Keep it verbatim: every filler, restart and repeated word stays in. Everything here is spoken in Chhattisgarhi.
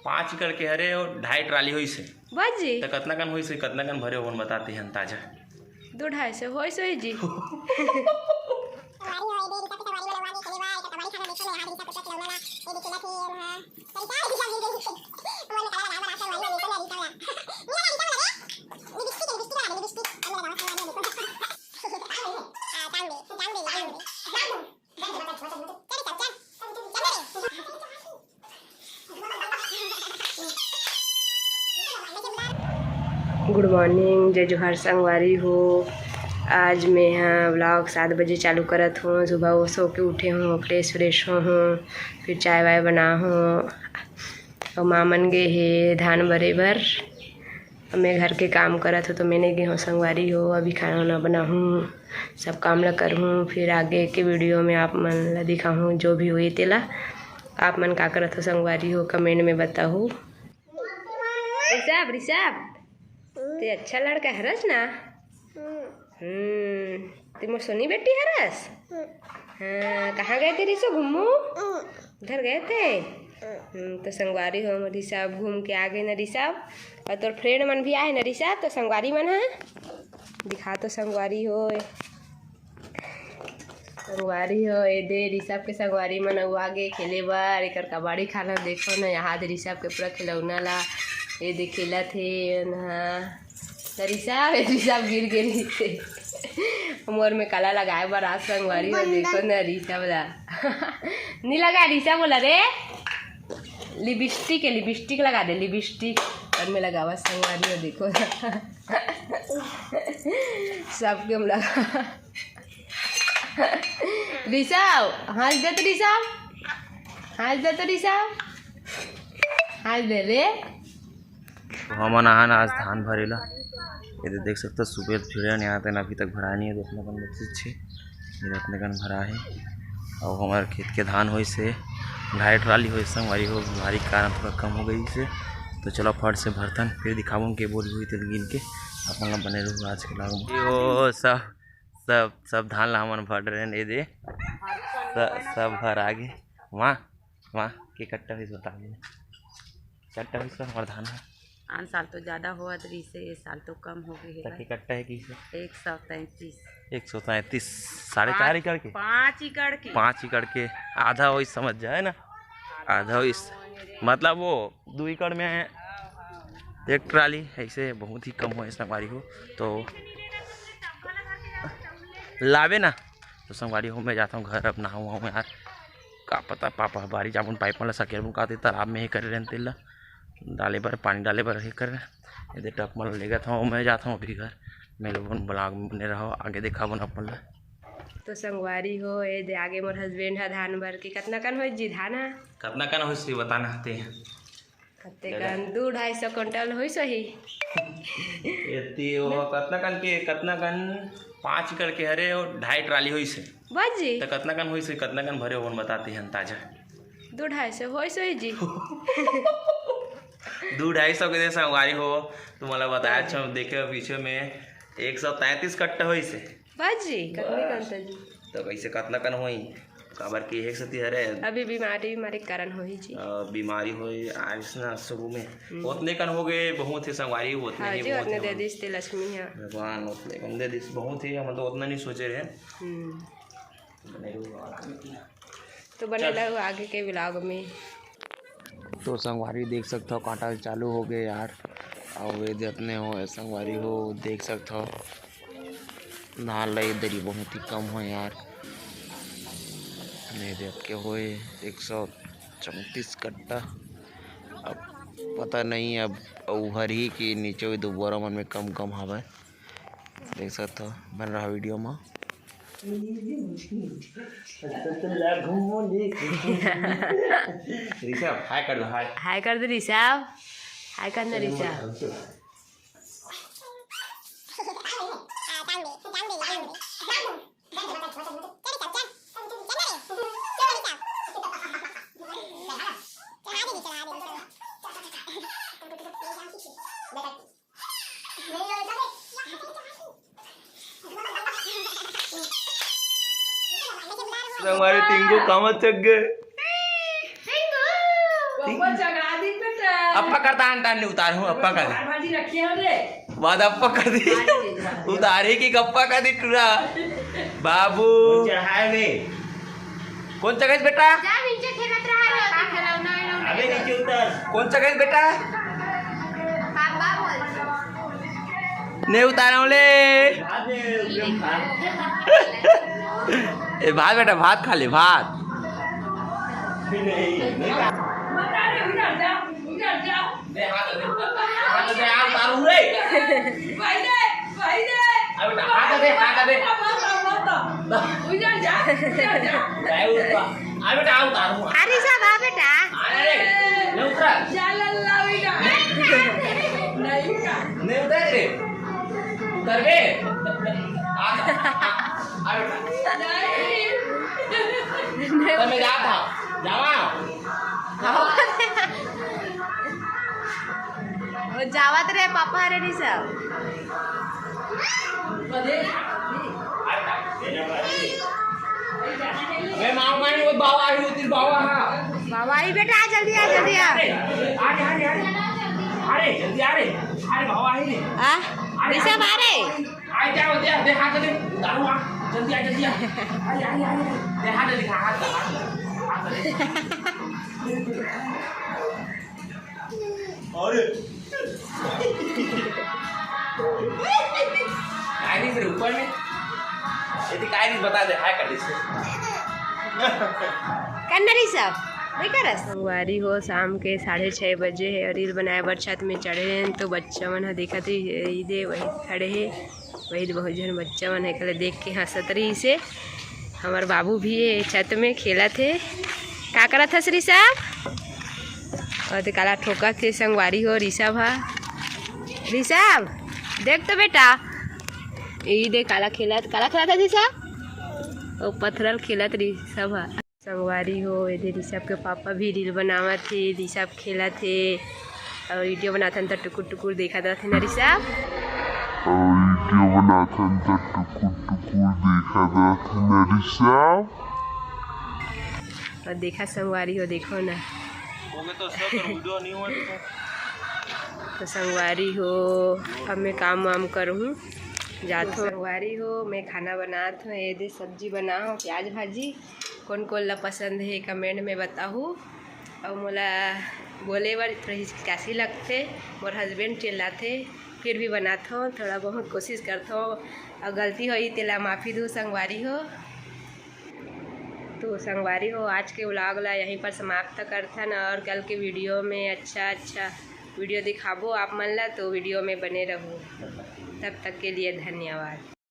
पाँच एकड़ के हरे अउ ढाई ट्राली होइस हे। बस जी। त कतना कन होइस हे, कतना कन भरे हो, बताते हैं अंदाजा। दो ढाई सौ होइस होही जी। गुड मॉर्निंग, जय जोहार संगवारी हो। आज मैं ह व्लॉग सात बजे चालू करत हों। सुबह वो सो के उठे हों, फ्रेश व्रेश हो हों, फिर चाय वाय बना हों। अउ माँ मन गे हे धान भरे बर। अब मैं घर के काम करत हों तो मैं नइ गे हों संगवारी हो। अभी खाना वाना बनाहूँ, सब काम ला करहूँ, फिर आगे के वीडियो में आप मन ला दिखाहूँ जो भी होही तेला। आप मन का करत हो संगवारी हो, कमेंट में बताहू। ऋषभ, ऋषभ, ते अच्छा लड़का हरस ना? हम्म, ते मोर सोनी बेटी हरस? हाँ, कहाँ गए थे ऋषभ घूमू? उधर गए थे? हम्म, तो संगवारी हो, हमर ऋषभ घूम के आ गए ना ऋषभ। अउ तोर फ्रेंड मन भी आए ना ऋषभ, तो संगवारी मन ह दिखा तो संगवारी हो। संगवारी हो, ए दे ऋषभ के संगवारी मन अउ आगे खेले बर, एकर कबाड़ी खाना देखो न, यहाँ दे ऋषभ के पूरा खिलौना ला, ए दे खेलत हे न। ऋषभ, ए ऋषभ गिर गे नीचे। मोर में कला लगाए बर आज संगवारी हो, देखो न ऋषभ ला। नी लगा ऋषभ बोला रे, लिपस्टिक है, लिपस्टिक लगा दे, लिपस्टिक। और में लगावा संगवारी हो, देखो। सबके हम लगा। ऋषभ, हाँस दे तो ऋषभ, हाँस दे तो ऋषभ, हाँस दे रे। तो हमन आए हन आज धान भरे ला। ये तो देख सकते हो, सुबह भिड़े नहीं आते ना, अभी तक भरा नहीं है, तो अपने कन बची छे, ये अपने कन भरा है। और हमारे खेत के धान होइस हे, ढाई ट्राली होइस हे, संगवारी हो, बीमारी के कारण थोड़ा कम हो गइस हे। तो चलो फट से भरथन, फिर दिखावन के बोरी होही तेन गिन के। अपन ला बने रहू आज के vlog में। ये वो सब, सब, सब धान ला हमन भर रहे हैं, ये दे, स-, सब भर आगे। वाह, वाह, के कट्टा होइस बता दे। कट्टा होइस हमार धान ह। आन साल तो ज्यादा होवत रहिस हे, ए साल तो कम हो गए हे। त के कट्टा हे कइसे? एक सौ तैंतीस। एक सौ तैंतीस, साढ़े चार पाँच, एकड़ के? पाँच एकड़ के। पाँच एकड़ के आधा होइस, समझ जाए ना, आधा होइस। मतलब वो दो एकड़ में एक ट्राली, ऐसे बहुत ही कम होइस संगवारी हो। तो लाबे ना, तो संगवारी हो, मैं जाता हूँ घर, अब नहाऊँ वहाऊँ यार। का पता पापा ह बारी जाबुन पाइप मन ला सकेलबुन का ते तालाब में हे करे रहन तेला डाले बर, पानी डाले बर हे करे। ये दे टब मन ला लेगत हूँ, मैं जात हूँ अभी घर। मैं लोगन vlog में बने रहो, आगे देखाबुन अपन ला। तो संगवारी हो, ये दे आगे मोर husband ह धान भर के। कतना कन होइस जी धान ह? कतना कन होइस रे बताना ते? कते कन? दू ढाई सौ कुंटल होइस होही। एती वो कतना कन के, कतना कन? पाँच एकड़ के हरे अउ ढाई ट्राली होइस हे। बस जी। त कतना कन होइस हे, कतना कन भरे होन बताते हैं अंदाजा। दू ढाई सौ होइस होही जी। दू ढाई सौ के दे संगवारी हो, तुम्हारा बताया अच्छा देखे पीछे में एक सौ तैंतीस कट्टा होइस हे। बस जी, कतनी बस। कन त जी? तो कैसे कतना कन होई? काबर कि एक सती हरे। अभी बीमारी, बीमारी के कारण होही जी। अ, बीमारी होई आज ना शुरू में। हम्म। ओतने कन हो गए, बहुत ही संगवारी, ओतने हाँ ही जी, बहुत ओतने ही दे होई। दिस ते लक्ष्मी ह। भगवान ओतने कन दे दिस, बहुत ही, हम तो ओतना नहीं सोचे रहे। हम्म। बने रहो आगे। तो बने चल। रहो आगे के vlog में। तो संगवारी देख सकत हो, काटा चालू हो गए यार। अउ ये दे अपने हो संगवारी हो, देख सकत हो धान ला ये दरी बहुत ही कम हो यार। ये देख के होए एक सौ चौंतीस कट्टा। अब पता नहीं अब उभर ही कि नीचे हुई दो बोरा मन में कम कम हवे। देख सकत हो, बन रहा वीडियो में। ऋषभ, हाय कर दो, हाय। हाय कर दे ऋषभ, हाय कर दे ऋषभ। हमारे टिंगू कामत चक गए। टिंगू। अप्पा कर दान दान नहीं उतार हूँ, अप्पा कर दे। भाजी रखी है रे। बाद अप्पा कर दी। उतारे की कप्पा कर दी टूरा। बाबू। चढ़ाए रे। कौन सा गैस बेटा? जा नीचे खेलत रहा रे, अभी खेलौना वेलौना। अबे नीचे उतर। कौन सा गैस बेटा? पापा बोल। नहीं उतारा हूँ ले। अबे, उधर खा। ए भात बेटा, भात खा ले, भात। नहीं, नहीं खा। दे, हाथ दे। हाथ दे, हाथ उतारू रे। भाई दे, भाई दे। अबे, हाथ दे, हाथ दे। मत, मत, मत। उधर जा, उधर जा। भाई, उतार। अबे, हाथ उतारू। अरे, सब आ बेटा। अरे, नहीं उतरा। जा, ला, ला, उधर। नहीं उतरा। नहीं उतरा रे। उतर बे। आ, आ, आ बेटा। नहीं। तो मैं जाता। जावा। वो जावत रे पापा रे नी सब। मैं मामा ने वो बाबा आई होती, बाबा, हाँ। बाबा आई बेटा, आ जल्दी आ, जल्दी आ। अरे, अरे, अरे, अरे, अरे, जल्दी आ रे। अरे, बाबा आई रे। आ? अरे, ऋषभ आ रे। आ, क्या होते हैं? दे हाथ दे। उतारो, आ। जल्दी आ, जल्दी आ। अरे, अरे, अरे, अरे। दे हाथ दे, हाथ दे, हाथ दे। हाथ दे। अरे। काय नहीं, फिर ऊपर में। यदि काय नहीं, बता दे, हाय कर दे इसको। कन्नरी सब, नहीं करस? संगवारी हो, शाम के साढ़े छः बजे हे और रील बनाए बर छत में चढ़े हैं, तो बच्चा मन ह देखत हे, ई दे वही खड़े हे। वही बहुत झन बच्चा मन हे, एकला देख के हंसत रहिस हे। हमर बाबू भी हे छत में खेलत हे। का करत हस ऋषभ? और दे काला ठोकत हे संगवारी हो ऋषभ हा। ऋषभ, देख तो बेटा, ई दे काला खेलत, काला खेलत हे ऋषभ? ओ पथरल खेलत ऋषभ हा। संगवारी हो, एदे ऋषभ के पापा भी रील बनावत हे, ऋषभ खेलत हे और वीडियो बनाथन त टुकुर टुकुर देखत रथे ना ऋषभ। और वीडियो बनाथन त टुकुर टुकुर देखत रथे ना ऋषभ। और देखा संगवारी हो, देखो ना। ओके तो सब वीडियो नहीं हुआ। तो संगवारी हो, अब मैं काम वाम करूँ, जात हो। संगवारी हो, मैं खाना बनात हूँ, एदे सब्जी बना हूँ, प्याज भाजी। कोन कोन ला पसंद हे, कमेंट में बताहू। अउ मोला बोले बर थोड़ा हिचकिचासी लगथे, मोर हस्बैंड चिल्लाथे, फिर भी बनाथों, थोड़ा बहुत कोशिश करथों। अउ गलती होही, तेला माफी दू संगवारी हो। तो संगवारी हो, आज के व्लॉग ला यहीं पर समाप्त करथन, और कल के वीडियो में अच्छा अच्छा वीडियो दिखाबो आप मन ला, तो वीडियो में बने रहू। तब तक के लिए धन्यवाद।